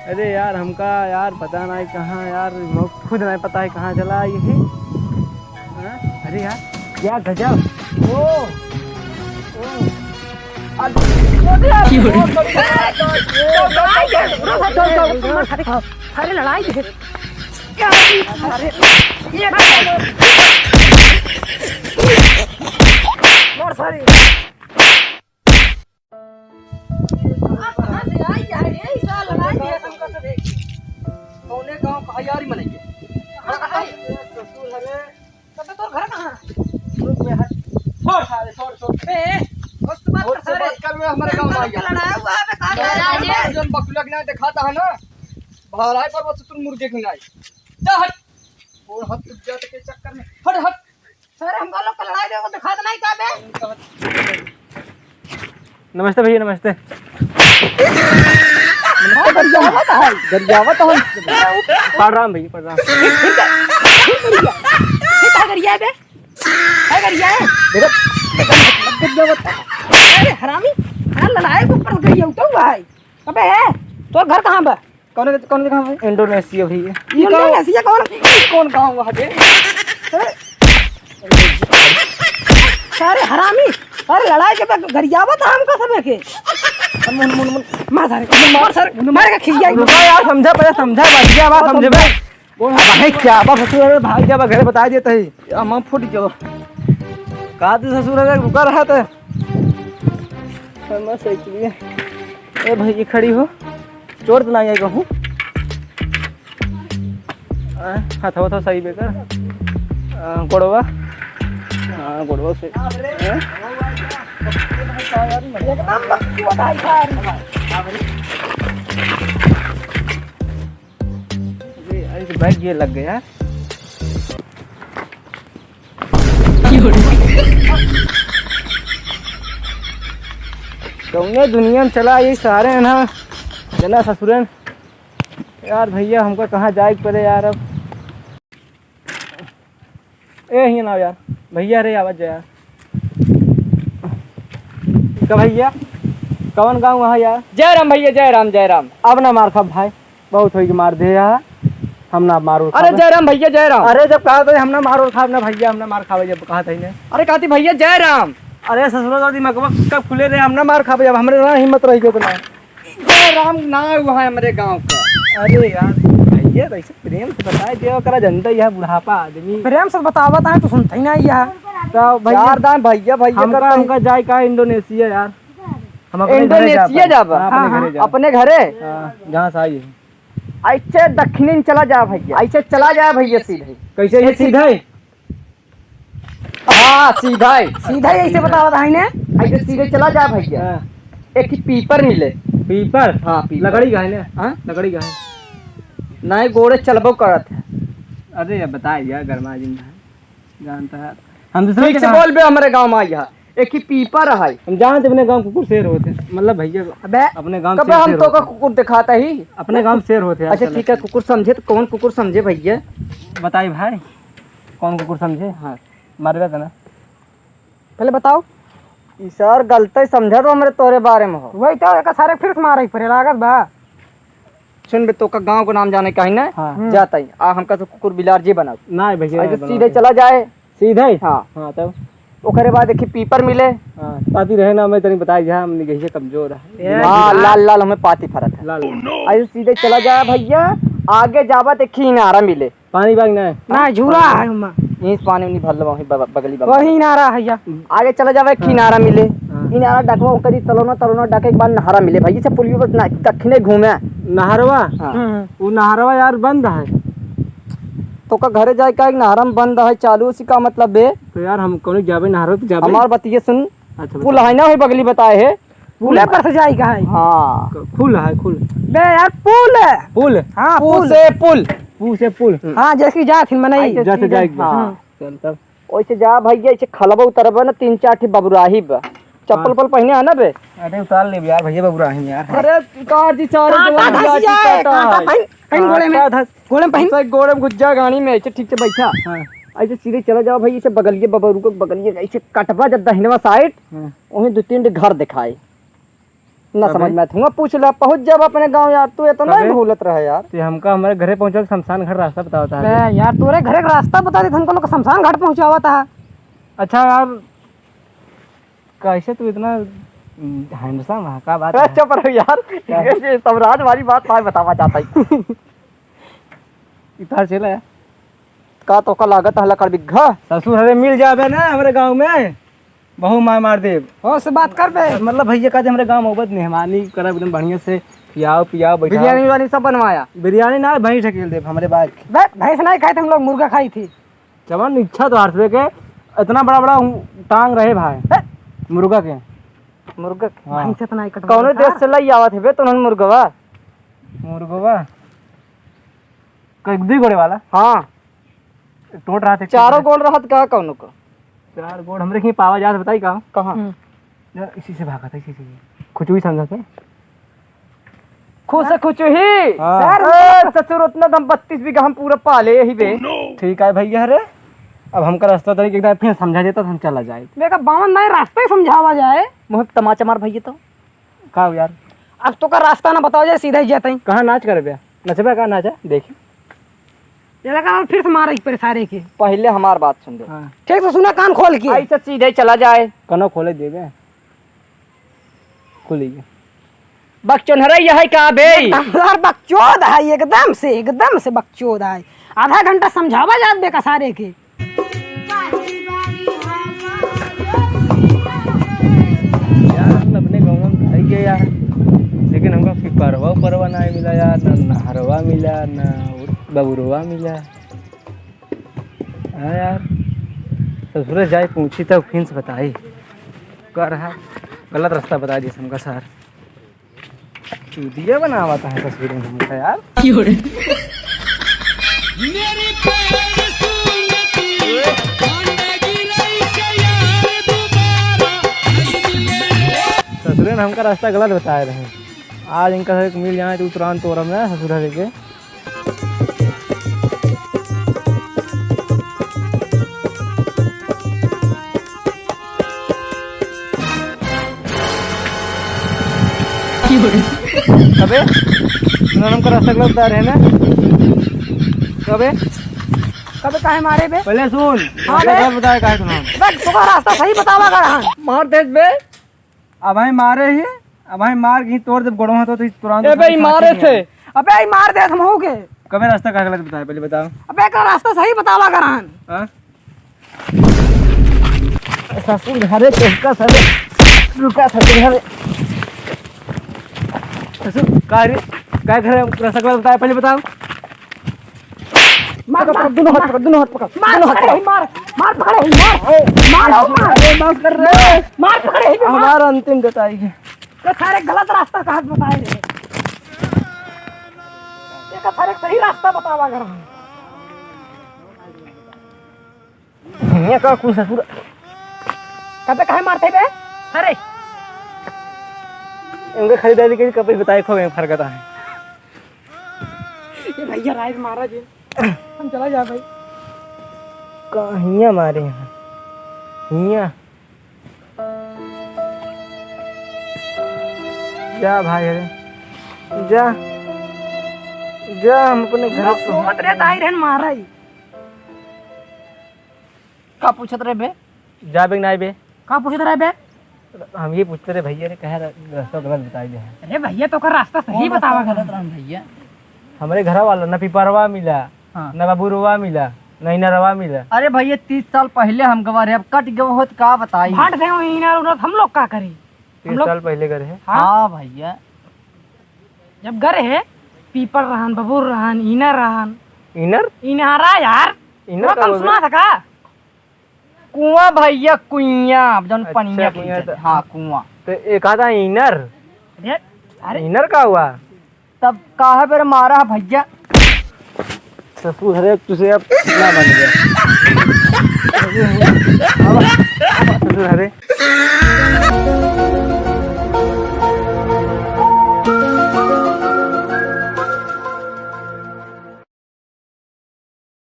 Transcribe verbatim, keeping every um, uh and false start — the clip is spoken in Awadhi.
अरे यार, हमका यार पता नाहीं कहाँ यार, हमको खुद नाहीं पता है कहाँ चला आई है। हाँ? अरे यार, क्या गजब। ओ, ओ। अरे, अरे यार, क्यों रे? ओ, ओ, ओ, ओ, ओ, ओ, ओ, अरे, अरे लड़ाई दे। क्या? अरे, ये मार सारे। आप कहाँ से आई है? यही साल लड़ाई है तुमको सब एक। कौने गाँव का यारी मनई के? कहाँ का है? ससुर हरे। तब तोर घर कहाँ? रुक बे, हट। छोड़ सारे, छोड़, छोड़। बे, बस तू बात कर सारे। बात कर, मैं हमारे गाँव में आ गया। लड़ाया हुआ है बे, कहाँ लड़ाया है? जब बकुला के ना दिखाता है ना, भराई पर वो ससुर मुर्गे की नाई। जा हट। और हट, तू जाते के चक्कर में। हट, हट। सर, हमका लोग का लड़ाई देखो, दिखात नहीं का बे? नमस्ते भैया, नमस्ते। हाँ, गरियावत है, गरियावत है। प्रणाम भैया, प्रणाम। फिर, फिर क्या? फिर गरिया, फिर क्या गरिया है बे? क्या गरिया है? देखो, गरियावत है। अरे हरामी, हाँ, लड़ाई के ऊपर गरिया उठा हुआ है। अबे है, तोर घर कहाँ बा? कौन, कौन गाँव है? इंडोनेशिया भैया। इंडोनेशिया कौन, कौन गाँव है बे? अरे हरामी, अरे लड़ाई के बाद गरियावत है हमका सबे के। मुन, मुन, मुन। मार सारे, मार सारे, मार के खिसिया। रुका यार, समझा पहले, समझा, बात क्या बात समझे बे? अब भाई क्या बात ससुर है, भाई क्या बात घरे बता देते ही। या माँ फूट गयो। का तू ससुर है, रुका रहा था। हम साइकिल। ए भाई, ये खड़ी हो। चोट तो ना आई कहूँ। आ, हथवा तो सही बेकर। आ, गोड़वा। हाँ, गोड़वा से। हैं? एकदम बकचोद है यार। अरे, अरे, बैग ये लग गया। कौने दुनिया में चला ये सारे ना, जना ससुरन। यार भैया, हमका कहाँ जाए के पड़े यार अब। ए, हियाँ ना यार, भैया रे, आवत जा यार। का भैया, कौन गाँव है यार? जय राम भैया, जय राम, जय राम। अब ना मार खाब भाई, बहुत होई के मार दे यार, हम ना मारो अरे खाब। जय राम भैया, जय राम। अरे जब कहा था हम ना मारो खाब ना भैया, हम ना मार खावे जब कहा था इन्हें। अरे कहती भैया जय राम। अरे ससुरा का दिमागवा कब खुले रे, हम ना मार खावे जब हमरे ना हिम्मत रही के उतना। जय राम ना हुआ है हमरे गाँव का। अरे यार भैया, ऐसे प्रेम से बताए दे, ओकरा जनता यह बुढ़ापा आदमी। प्रेम से बतावत है तो सुनते ही ना यह। तो भैया, चार दान भैया, भैया हमका, करते हैं। हमका जाए का इंडोनेशिया यार। हम अपने घरे इंडोनेशिया जाब? जाबा? हाँ, अपने हाँ, घरे हाँ। जाब। अपने घरे? हाँ, जहाँ से आई है। ऐसे दक्षिणी में चला जा भैया। ऐसे चला जा भैया सीधे। कैसे ये सीधे? हाँ, सीधा ही। सीधा ही ऐसे बतावत है ने? ऐसे सीधे चला जा भैया। हाँ। एक ही पीपर मिले। पीपर? हाँ, पीपर। लकड़ी का है ना? हाँ? लकड़ी का है। नहीं, गोड़े चलबो करत है। अरे यार, बताए यार, गरमा जिन भाई। जानता है। हम दूसरा ठीक से बोल बे, हमारे गाँव में आई है। एक ही पीपर है। हम जानते अपने गाँव कुकुर शेर होते हैं। मतलब भैया, अबे, अपने गाँव कब शेर, हम शेर तो होते का हैं। कुकुर दिखाता ही? अपने गाँव शेर होते हैं अच्छा, आजकल ठीक है, ऐसे। कुकुर समझे तो कौन कुकुर समझे भैया? बताई भाई, कौन कुकुर समझे? हाँ। मारबे तना। पहले बताओ। ई सर गलत ही समझा तो हमरे तोरे बारे में हो। वही तो, एक सारे फिर से मारे पड़े लागत बा। सुन बे, तो का गाँव को नाम जाने का ही ना? हाँ। हम्म। जाता ही। आ हमका तो कुकुर बिलार जे बनाओ। ना भैया, ऐसे बनाओ सीधे तो। चला जाए। सीधे? हाँ। हाँ, तब? ओकरे बाद देखी पीपर मिले। हाँ, पाती रहे ना, मैं तनी बताई जा, हमनी गहिया कमजोर है। ए, हाँ, हाँ। लाल लाल हमें पाती फरत है। लाल। ऐसे सीधे चला जाए भैया, आगे जावा देखी इनारा मिले। पानी बाग ना है? ना, झूरा है उमा। यहीं से पानी उनी भर लेवा, वहीं ब-, बगली बगल। वही इनारा है या। आगे चला जावे, हाँ। किनारा मिले। हाँ। इनारा डकवा, ओकरी तलौना, तलौना डके के बाद नहरा मिले। भैया से पुलियो पर ना, दक्षिणे घूमे। नहरवा? हाँ। हम्म। वो नहरवा यार बंद है। तो का घरे जाए का, एक नहरा में बंद है, चालू उसी का मतलब बे? तो यार हम कौनो जाबे नहरवा पे जाबे? हमार बतिये सुन। अच्छा, पुल बताओ। है ना, वही बगली बताए है। पुले पर से जाई का है? हाँ। क-, खुल है, खुल। बे यार, पुल है। पुल? हाँ, पू पुल। से पुल। पू से पुल। हाँ, जैसे कि जात हिन मनई। जैसे सीधे। जाए के बा। हाँ। चल तब। ओइसे जा भैया, ऐसे खलबा उतरबा ना, तीन चार ठे बबुराही बा। चप्पल हाँ। उप्पल पहिने है ना बे? अरे उतार ले यार भैया, बबुराही यार। अरे उतार दी, सारे कांटा जवान धस जाए, कांटा कांटा है। पहन, पहन गोड़े में। कांटा धस-, गोड़े में पहन। ऐसे गोड़े में घुस जा गाड़ी में, ऐसे ठीक से बैठा। हाँ। ऐसे सीधे चला जाओ भाई, ऐसे बगलिए बबरू को बगलिए, ऐसे कटबा जब दहिनवा साइड, हाँ। वहीं दो तीन ठे घर दिखाए। ना अबे। समझ में आत। हुआं पूछ ला, पहुँच जाब अपने गाँव यार, तू इतना ही अबे। भूलत रहे यार। ते हमका हमरे घरे पहुँचावा कि शमशान घाट रास्ता बतावत है? अबे यार, तोरे घरे के रास्ता बता देत, हमका लोग शमशान घाट पहुँचावत है। अच्छा यार, कैसे तू इतना, हम्म, handsome है, का बात अरे है? चुप रहो यार, क्या? ये, ये सब राज वाली बात मैं बतावा चाहता हूँ। इधर चला है। का तोका लागत है लकड़ बिग्घा? ससुर हरे मिल जाबे ना हमरे गाँव में, बहु मार मार देब। होश से बात कर बे। मतलब भैया का जे हमरे गाँव में अउबत मेहमानी करब एकदम बढ़िया से, खियाओ पियाओ बैठाओ। बिरयानी विरयानी सब बनवाया। बिरयानी ना, भैंस ढकेल देब हमरे बाज के। बे, भैंस नहीं खाई थे हम लोग, मुर्गा खाई थी। जवन इच्छा तो हर के, इतना बड़ा बड़ा टांग रहे भाई। बे। मुर्गा के। मुर्गा के? हाँ। भैंस इतना ही कटवा कौनो था। देश से लाई आवत है बे तो मुर्गवा? मुर्गवा? कई दुई गोड़े वाला? हाँ। टोट रहा था। चारों गोड़ रहत का कौनो को? चार गोड़ हमरे कहीं पावा जात, बताई का? कहाँ? हम्म। यार, इसी से भागा था, इसी से। खुचुई समझा थे? खुश खुचुही। हाँ। सर, ए, ससुर, उतना दम बत्तीस बीघा हम पूरा पाले यही बे। ठीक है भैया रे, अब हमका रास्ता तरीके एकदम फिर समझा देता तो हम चला जाए। बेका बावन नहीं, रास्ता ही समझावा जाए। मुँह पे तमाचा मार भैया तो। का हो यार? अब तोका रास्ता ना बतावा जाए, सीधा ही जाते हैं। कहाँ नाच करबे? नचबे का नाचा? देखी। ये लगा फिर से मारे एक पर सारे के। पहले हमार बात सुन ले। हाँ। ठीक से सुना कान खोल के। ऐसे सीधे चला जाए। कनो खोले देबे। खुली गया। बकचोनहरा यह है का बे? एकदम यार बकचोद है, एकदम से, एकदम से बकचोद है। आधा घंटा समझावा जात बेका सारे के। यार, हम अपने गाँव में भाई के यार, लेकिन हमका पिपरवा उपरवा ना मिला यार, ना नहरवा मिला, ना बबुरवा मिला। हाँ यार, ससुरे जाए पूछी तब फिर से बताई। कर है, गलत रास्ता बताई दिस हमका सर। चूतिया बनावत है ससुरे हमका यार। ससुरे ने हमका रास्ता गलत बताए रहे। आज इनका से मिल जाए तो तुरंत तोरम ना ससुर हरे के। अबे, तुमने हमको रास्ता गलत बता रहे हैं ना? अबे, कबे काहे मारे बे? पहले सुन, हाँ रास्ता बे। गलत बताया काहे तुमने? बे, तोका रास्ता सही बतावा कर हम। मार दे बे। अब भाई मारे ही, अब भाई मार के ही तोड़ दे गोड़वा तो, तो तुरंत ए बे, मारे से। अबे, ई मार दे हमहू के। कबे रास्ता का गलत बताए, पहले बताओ। अबे, का रास्ता सही बतावा कर हम। हाँ? ससुर घरे चौका सरे, रुका ससुर घरे। ससुर, का रे? का घरे रास्ता गलत बताए, पहले बताओ। मार, पकड़, मार, पकड़, दोनों हाथ मार। पकड़, दोनों हाथ पकड़, मार, दोनों हाथ पकड़। मार, मार, पकड़े ही, मार। ए, मार, मार, मार। अरे, माफ कर रे। मार, पकड़े ही, मार। हमारा अंतिम जताई है। ये सारे गलत रास्ता कहाँ बताए रे? ये का सारे सही रास्ता बतावा कर हम। ये का कुछ ससुर। कबे काहे मारते बे? अरे। इनके खरीदारी के कपड़े बताए खो गए फरकता है। ये भैया राइज मारा जी। हम चला जा भाई। कहिया मारे हैं? हिया। जा भाई रे। जा। जा हम अपने घर से। मत रे ताई रहन मारा ही। का पूछत रहे बे? जाबे कि नाई बे? का पूछत रहे बे? हम ये पूछते रहे भैया रे, कहे रहे, रास्ता गलत बताई दे है। अरे भैया, तो का रास्ता सही बतावा गलत रहन भैया। हमरे घरा वाला ना पिपरवा मिला, हाँ। ना बबुरवा मिला, ना इनरवा मिला। अरे भैया, तीस साल पहले हम गवा रहे, अब कट गए होत का बताई? भाट दे इनर उनर, हम लोग का करी? तीस साल पहले गए रहे। हाँ। हाँ भैया। जब गए रहे, पीपर रहन, बबुर रहन, इनर रहन। इनर? इनारा यार। इनर वो का तुम बोल रहे? सुना था का? कुआं भैया, कुइयां, जौन अच्छा, पनिया कुइयां खींचत। तो हाँ, कुआं। तो एक आता है इनर। अरे, अरे। इनर का हुआ? तब काहे बेर मारा है भैया? ससुर हरे, तुझे अब ना बन गया। ससुर हरे।